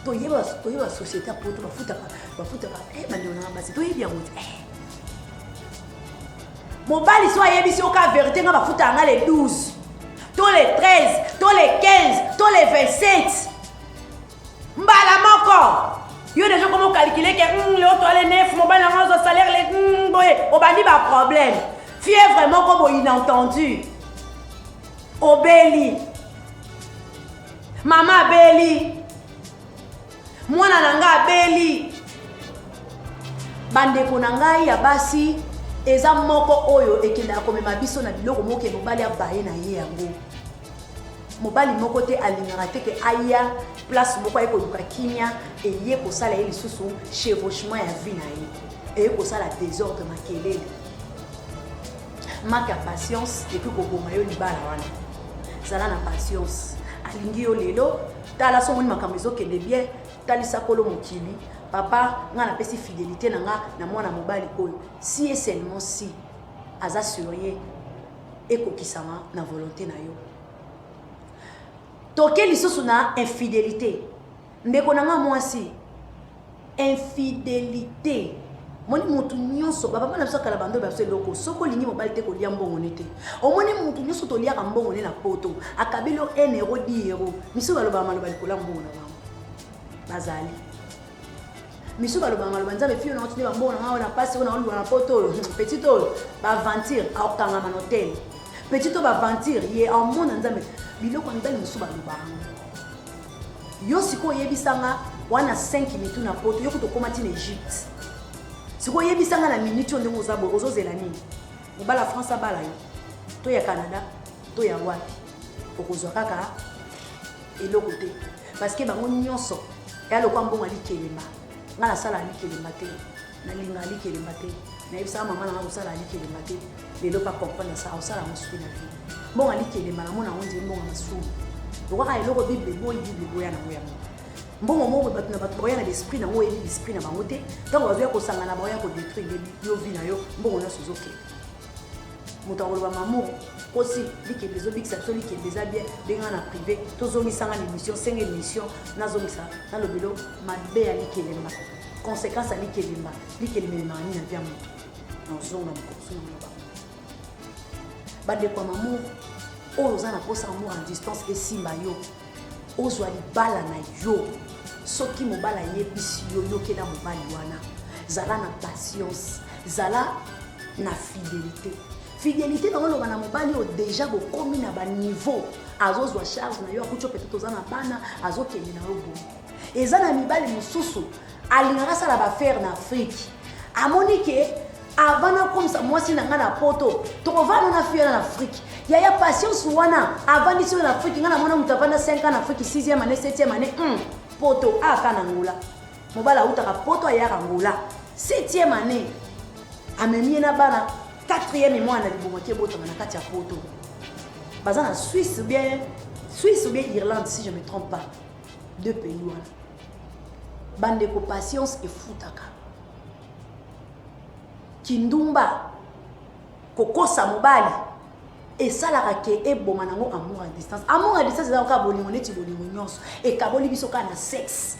Toyeba toyeba société ya poto bafutaka bafutaka eh bandeko na nga basi toyebi yango te. Eh. Mobali so ayebisi yo ka verite nga bafutaka nga le 12 to le 13 to le 15 to le 27 mbala moko yo deja okoma okalkile ke mm, leo toa le 9 mobali yango azwa salaire le mm, boye obandi baproblème fièvre moko boye inentendu obeli mama abeli Mwana na ngai abeli. Bandeko na ngai ya basi, eza moko oyo ekendaka komema biso na biloko moko ke mobali abaye na ye yango. Mobali moko te alingaka te ke aya place moko aye koluka kimia eye kosala ye lisusu chevauchement ya vie na ye, eye kosala desordre, makelele, manque ya patience epuis koboma yo libala wana. Zala na patience, alingi yo lelo Tala so omoni makambo ezokende bien, talisa kolo mokili, papa nga napesi fidelite na nga na mwana mobali oyo, si et seulement si aza surieux ekokisama na volonte na yo. Toke lisusu na infidelite, ndeko na nga mwasi, infidelite. Omoni mutu nyonso bapapa na biso kala bando ba biso eloko soki olingi mobali te kolia mbongo ne te. Omoni mutu nyonso toliaka mbongo ne na poto akabeli yo 1 euro 10 euro misusu balobaka maloba likolo ya mbongo na bango bazali misusu balobaka maloba nzambe fio na otindi bambongo na ngai na pasi oyo na oluka na poto oyo petit oyo baaventure akokangama na hotel petit oyo baaventure ye amona nzambe biloko ya mibali mosusu balobaka yango Yo sikoyo oyebisa nga wana 5 mitu na poto yo kutu okoma ti na Egypte. Sikoyo oyebisa nga na minute oyo ndenge oza boye ozozela nini? Mobala France abala yo to ya Canada to ya wapi? Okozwa kaka eloko te parce que bango nyonso ya lokwa mbongo ya likelemba. Nga nasala likelemba te, nalinga likelemba te. Nayebisaka mama na nga kosala likelemba te. Lelo pa comprendre ça, osala yango soki na vie. Mbongo ya likelemba namona yango nzela mbongo ya masumu. Lokwaka eloko Bible eboyi, Bible eboya nango yango. Mbongo moko bato na bato baoya na l'esprit nango oyebi l'esprit na bango te. Ntango bazoya kosangana baoya kodétruire nde yo vie na yo, mbongo nyonso ezokende. Moto akoloba mamour kosi likembe ezobikisa biso likembe eza bien benga na privé tozongisanga na émission senga émission nazongisa nalobelo mabe ya likelemba conséquence ya likelemba likelemba ememaka nini na vie ya moto nazonga mokoso na maloba bandeko ya mamour oyo oza na mposa amour en distance esimba yo ozwa libala na yo soki mobali ayebisi yo yokela mobali wana zala na patience zala na fidelité fidelité nango oloba na mobali oyo deja bokomi na baniveau azozwa charge na yo akuti yo peut-être oza na bana azokende na yo boye eza na mibali mosusu alingaka asala baaffaire na afrike amoni ke avant nakomisa mwasi na ngai na poto tokovanda na fille na afrike yaya patience wana avandisi oyo na afrike ngai namona moto avanda 5 ans na afrike 6e année 7e année mm, poto aka na angola mobali autaka poto ayaka angola 7e année amemi ye na bana 4e mwana na libongo ake ebotama na kati ya poto baza na suisse bien suisse ou bien irlande si je me trompe pas deux pays wana bandeko patience efutaka kindumba kokosa mobali esalaka ke eboma nango amour à distance amour à distance eza kaka bolingo neti bolingo nyonso ekaboli biso kaka na sexe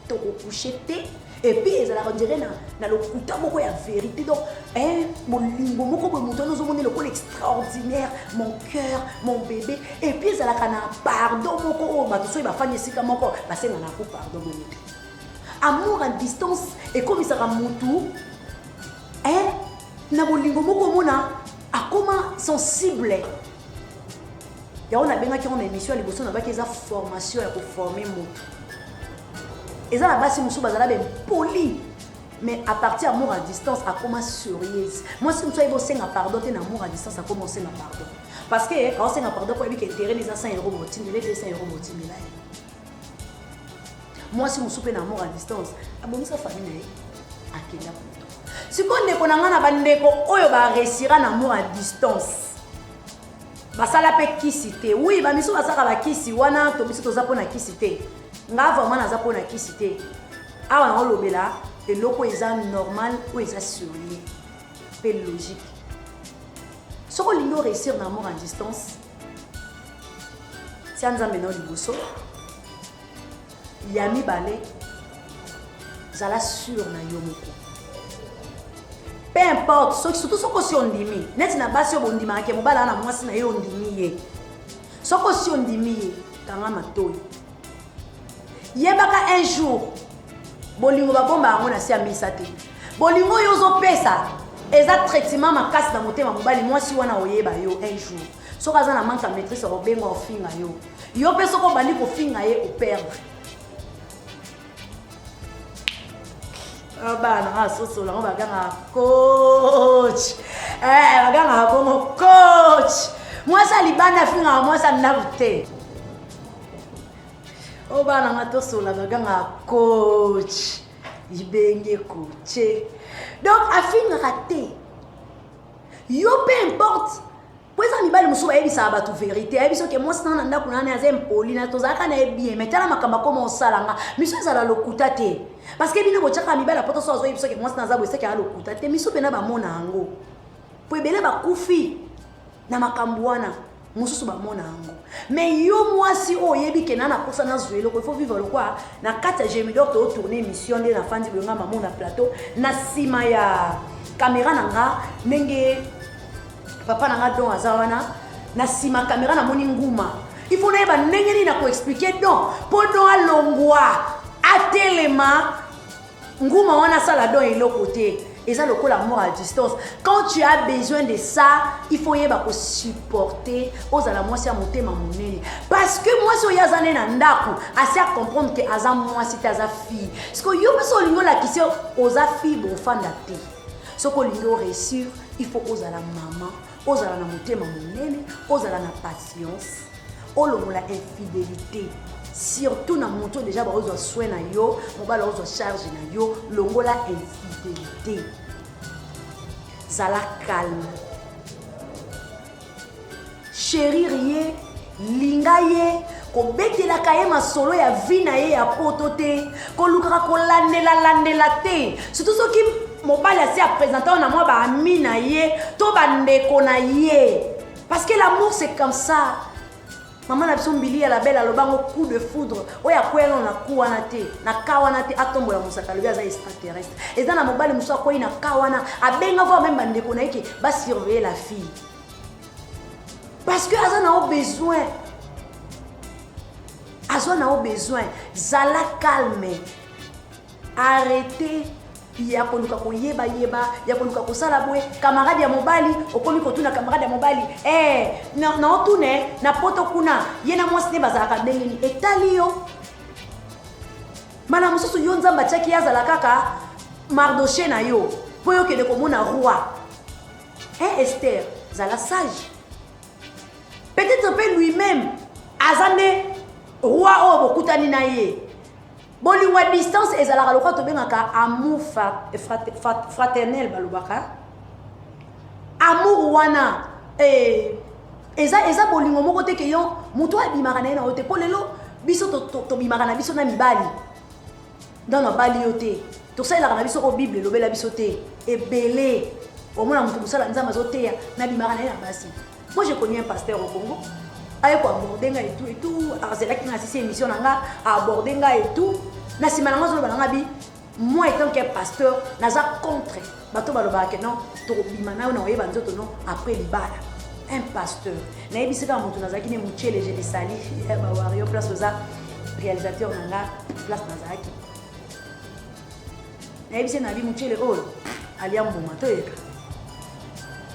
tokocouche te epuis ezalaka ondire na, na lokuta moko ya vérité donc eh, bolingo moko boye moto wana ozomona lokola extraordinaire mon cœur mon bébé epuis ezalaka na pardon moko oyo bato soki bafandi esika moko basengana ko pardon bongo te amour à distance ekomisaka mutu eh, na bolingo moko omona akoma sensible yango nabengaki yango na émission ya liboso nabaki eza formation ya koforme motu eza na basi mosusu bazala bempoli mais à partir amour à distance akoma surieuse mwasi mosusu ayebi osenga pardon te na amour à distance akoma osenga pardon parce que aosenga pardon po ayebi ke intérêt eza 100 euro botindela 200 euro botindela ye mwasi mosusu mpe na amour à distance abongisa famille na ye akenda poto sikoyo ndeko na ngai na bandeko oyo baresira na amour à distance basala mpe kisi te wi bamisu basalaka bakisi wana to biso toza mpo na kisi te nga vraiment naza mpo na kisi te awa naolobela eloko eza normal oyo eza surlie mpe logique soki olingi oréussir na amour en distance tia nzambe na yo liboso ya mibale zala sur na yo moko peu importe soki surtout soki osi ondimi neti na basi oyo bondimaka ke mobali na mwasi na ye ondimi ye soki osi ondimi ye kanga matoi yebaka un jour bolingo babomba yango na se ya mesa te bolingo oyo ozopesa eza traitement makasi na motema mobali mwasi wana oyeba yo un jour soki aza na manque ya maîtrise akobenga ofinga yo yo mpe soki obandi kofinga ye operdre ah, bana nga sosola ngo bagangaka coach eh, bagangaka bongo coach mwasi ya libanda afingaka mwasi ya ndako te oyo oh, bana nga tosola bagangaka coach ibenge coache donc afingaka te yo peu importe po eza mibali mosusu bayebisaka bato verité ayebi soki mwasi na na ndako na aza impoli na tozalaka na ye bien mai tala makambo akoma osala nga misu ezala lokuta te parce que bino botyaka mibali ya poto so azoyebi soki mwasi na aza boye seke aya lokuta te misu mpena bamona yango po ebele bakufi na makambo wana. Mosusu bamona yango. Mais yo mwasi oyo oyebi ke na na posa nazwa eloko, il faut vivre lokwa na kati ya Gemidor to tourner émission nde nafandi boye nga mamo na plateau na nsima ya kamera na nga ndenge papa na nga don aza wana na nsima kamera namoni nguma. Il faut nayeba ndenge nini na koexplike don mpo don alongwa atelema nguma wana asala don eloko te. Eza lokola amour à distance. Quand tu as besoin de ça, il faut yeba ko supporter ozala mwasi ya motema monene. Parce que mwasi oyo aza ne na ndako, asi a comprendre que aza mwasi te, aza fille. Parce que yo mpe olingi olakisi oza fille, bofanda te. Soki olingi o réussir, il faut ozala maman, ozala na motema monene, ozala na patience, olongola infidélité. Surtout na moto déjà baozwa soin na yo, mobali aozwa charge na yo, longola infidélité. Zala calme. Chérir ye, linga ye, kobetelaka ye masolo ya vie na ye ya poto te, kolukaka kolandela-landela te. Surtout soki mobali asi apresente na mwa ba ami na ye to bandeko na ye. Parce que l'amour c'est comme ça. Maman na biso Mbili ya la belle alobango coup de foudre oyo akweyana na coup wana te, na ka wana te, atombola mosaka alobi aza extraterrestre. Eza na mobali mosusu akwei na ka wana, abenga voir même bandeko na ye ke ba surveiller la fille. Parce que aza na besoin. Aza na besoin. Zala calme. Arrêtez ya koluka koyeba yeba, ya koluka kosala boye. Camarade ya mobali, okomi kotuna camarade ya mobali, eh, na, na otune, na poto kuna, ye na mwasi ne bazalaka ndenge nini? Etali yo. Mbala mosusu yo Nzambe atiaki ye azala kaka Mardoché na yo, po yo okende komona roi. Hein, Esther, zala sage. Peut-être pe lui-même aza nde roi oyo bokutani na ye. Bolingo ya distance ezalaka lokola tobengaka amour fraternel balobaka. Amour wana, eh, eza bolingo moko te ke yo moto abimaka na ye na yo te. Po lelo biso tobimaka na biso na mibali. Dans na bali yo te. Tosalelaka na biso oyo Bible elobela biso te. Ebele. Omona moto mosala Nzambe azoteya, nabimaka na ye na basi. Moi j'ai connu un pasteur au Congo. Aye ko aborder nga et tout et tout. Azelaki nga sisi émission na nga, a aborder nga et tout. Na sima na nga zolo ba nga bi, moi étant qu'un pasteur, naza contre. Bato balobaka que non, tokobima na yo na oyeba nzoto non après libala. Un pasteur. Nayebisi kaka moto nazalaki ne Muchele, je te salue. Eh, ba Wario place oza réalisateur na nga place nazalaki. Nayebisi na bi Muchele oyo alia mbuma toyeka.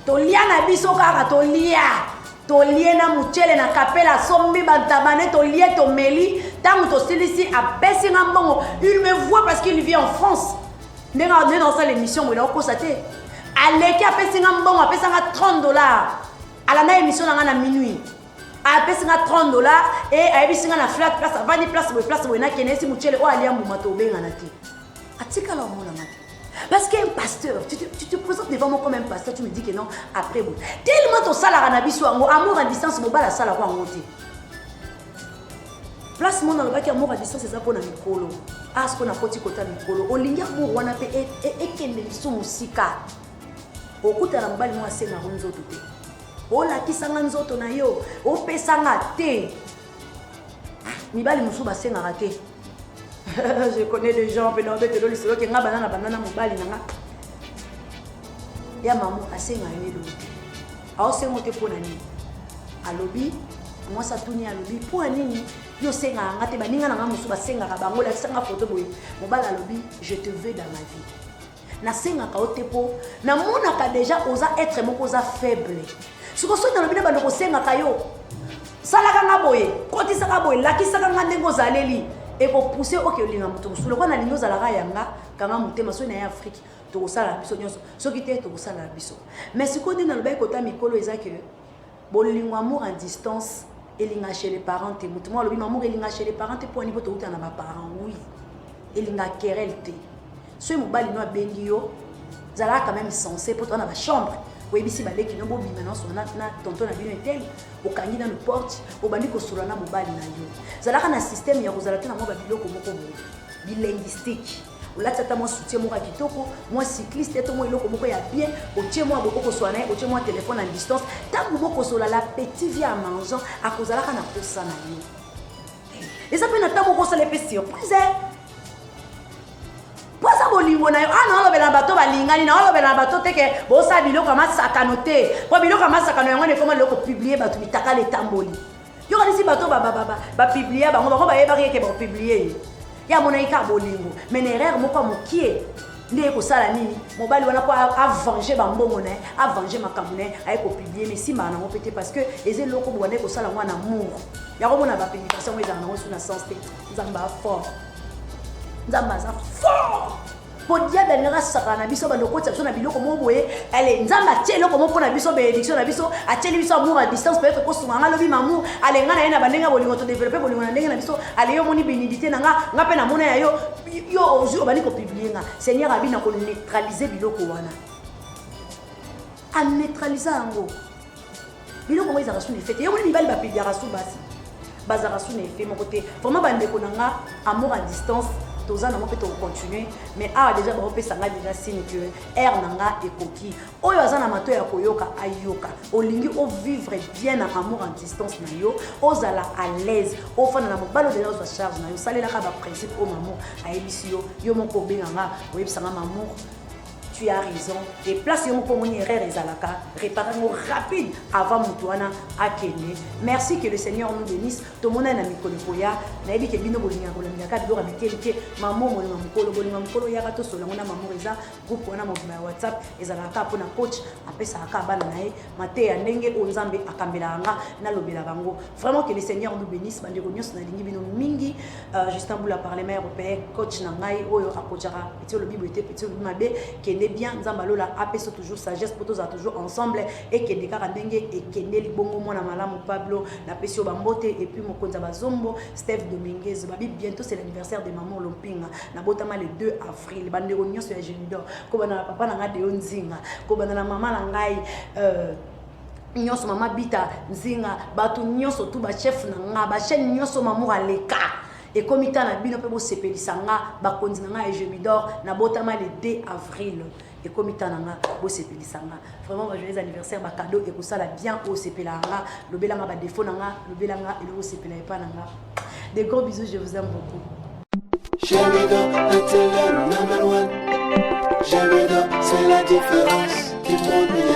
Tolia na biso kaka tolia. Tolie na Muchele na kapela sombi bantabane tolie tomeli tangu tosilisi apesi nga mbongo. Il me voit parce qu'il vit en France. Ndenge ndenge nasala émission boye nakokosa te. Aleki apesi nga mbongo, apesi nga 30 $. Alanda émission na nga na minuit. Apesi nga 30 $ et ayebisi nga na flat place avandi place boye place boye nakende esi Muchele oyo alia mbuma tobengana te. Atikala omona nga te. Parce qu'un pasteur, tu te présentes devant moi comme un pasteur, tu me dis que non, après vous. Tellement ton salaire na biso yango, amour à distance, mobala sala kwa yango te. Place mon alobaki amour à distance eza pona mikolo. Ah, ce qu'on a koti kota mikolo. Olingi amour wana pe ekende lisu musika. Okuta na mobali mwa asenga ngo nzoto te. Olakisanga nzoto na yo, opesanga te. Mibali mosusu basengaka te. Je connais des gens pe na obetelo lisolo ke nga banana banana mobali na nga. Ya mamu asenga yo eloko te. Aosengo te pona nini? Alobi, mwasi atuni alobi, po nini yo osengaka nga te, baninga na nga mosusu basengaka bango, lakisa nga photo boye. Mobali alobi, je te veux dans ma vie. Nasengaka yo te po namonaka déjà oza être moko oza faible. Siko soki nalobi na bando kosengaka yo, salaka nga boye, kotisaka boye, lakisaka nga ndenge ozaleli, ekopousse oke olinga moto mosusu. Lokola nalingi ozalaka yanga, kanga motema, soki na ye Afrique, tokosala biso nyonso, soki te tokosala biso. Mais sikoyo nde nalobaki kota mikolo eza ke bolingo amour à distance elinga chez les parents te. Moto moko alobi amour elinga chez les parents te po ani po tokutana na ba parents. Oui, elinga querelle te. Soki mobali no abengi yo, zalaka quand même censé po toza na ba chambre. Oyebisi baleki no bobima na osolola na tonton na bino etel, okangi nanu porte, obandi kosolola na mobali na yo. Zalaka na système ya kozala te na mwa ba biloko moko boye, bilinguistique. Olati ata mwa soutien moko ya kitoko, mwa cycliste to mwa eloko moko ya bien, otie mwa bokokosola na ye, otie mwa telefone en distance. Ntango bokosola, la petit vie en mangeant, akozalaka na posa na yo. Eza mpe na ntango okosala mpe surprise, eh? Mpo aza bolingo na yo. Ah, naolobela na bato balingani, naolobela na bato te ke bosala biloko ya masakano te, mpo biloko ya masakano yango wana ekoma lelo kopublie bato mitakala etamboli. Yo kanisi bato bapublia bango, bango bayebaki eke bakopublie ye, ye amonaki kaka bolingo, mais na erreur moko ya mokie nde ye kosala nini, mobali wana mpo avenger bambongo na ye, avenger makambo na ye, aye kopublie. Mais esimbaka nango mpe te, parce que eza eloko bobanda kosala yango na amour. Yango mona bapublication yango ezala nango su na sens te. Nzambe aza fort, Nzambe aza fort, mpo diable alingaka asakana na biso, bandokotisa biso na biloko moko boye. Ale, Nzambe atie eloko moko mpo na biso, bénédiction na biso, atieli biso amour à distance. Peut-être kosunga nga lobi mamour alenga na ye na bandenge ya bolingo, todevelope bolingo na ndenge na biso. Ale, yo omoni bénédité na nga, nga mpe namona ya yo, yo ozwi obandi kopublie nga. Seigneur abi na koneutralize biloko wana, aneutralize yango. Biloko yango ezalaka su na effet te. Yango mibali bapubliaka su, basi bazalaka su na effet moko te. Vraiment, bandeko na nga, amour à distance toza nango mpe tokocontinue, mais awa déjà baopesa nga déjà signe que aire na nga ekoki. Oyo aza na mato ya koyoka, ayoka. Olingi ovivre bien na amour en distance na yo, ozala à l'aise, ofanda na mobali oyo déjà ozwa charge na yo, osalelaka baprincipe oyo mamour ayebisi yo. Yo moko obenga nga, oyebisa nga: "Mamour, tu as raison." Et place yo moko omoni erreur ezalaka, répare yango rapide avant moto wana akende. Merci, que le Seigneur nous bénisse. Tomonani na mikolo ekoya. Nayebi ke bino bolingaka kolandela kaka biloko ya mike mike. Mamo molinga mokolo, bolinga mokolo, yaka tosola yango na Mamour. Eza groupe wana mobima ya WhatsApp, ezalaka kaka mpona coach apesaka kaka bana na ye mateya ndenge oyo Nzambe akambelaka nga nalobela bango. Vraiment, que le Seigneur nous bénisse. Bandeko nyonso, nalingi bino mingi. Justin Bula, parlement européen, coach na ngai oyo akotaka petit olobi boye te, petit olobi mabe. Kende bien, Nzambe alola apesa toujours sagesse po tozala toujours ensemble. Ekende kaka ndenge ekendeli bongo. Mwana malamu Pablo, napesi yo bambote. Et puis mokonzi ya bazombo, Steve Dominguez, babi bientôt c'est l'anniversaire de Maman Lompinga. Nabotama le 2 avril. Bandeko nyonso ya Gemidor, kobanda na papa na ngai Deo Nzinga, kobanda na mama na ngai nyonso, mama Bita Nzinga, bato nyonso tu, bachef na nga, bachaîne nyonso Mamour aleka, ekomi ta na bino mpe bosepelisa nga. Bakonzi na ngai ya Gemidor, nabotama le 2 avril, ekomi ta na nga bosepelisa nga. Vraiment, ba joyeux anniversaire, bacadeau ekosala bien. Oyo osepelaka nga, lobelanga badefo na nga, lobelanga eloko osepela epa na nga. Des gros bisous, je vous aime beaucoup. Gémido, la télé number one. Gémido, c'est la différence qui monte.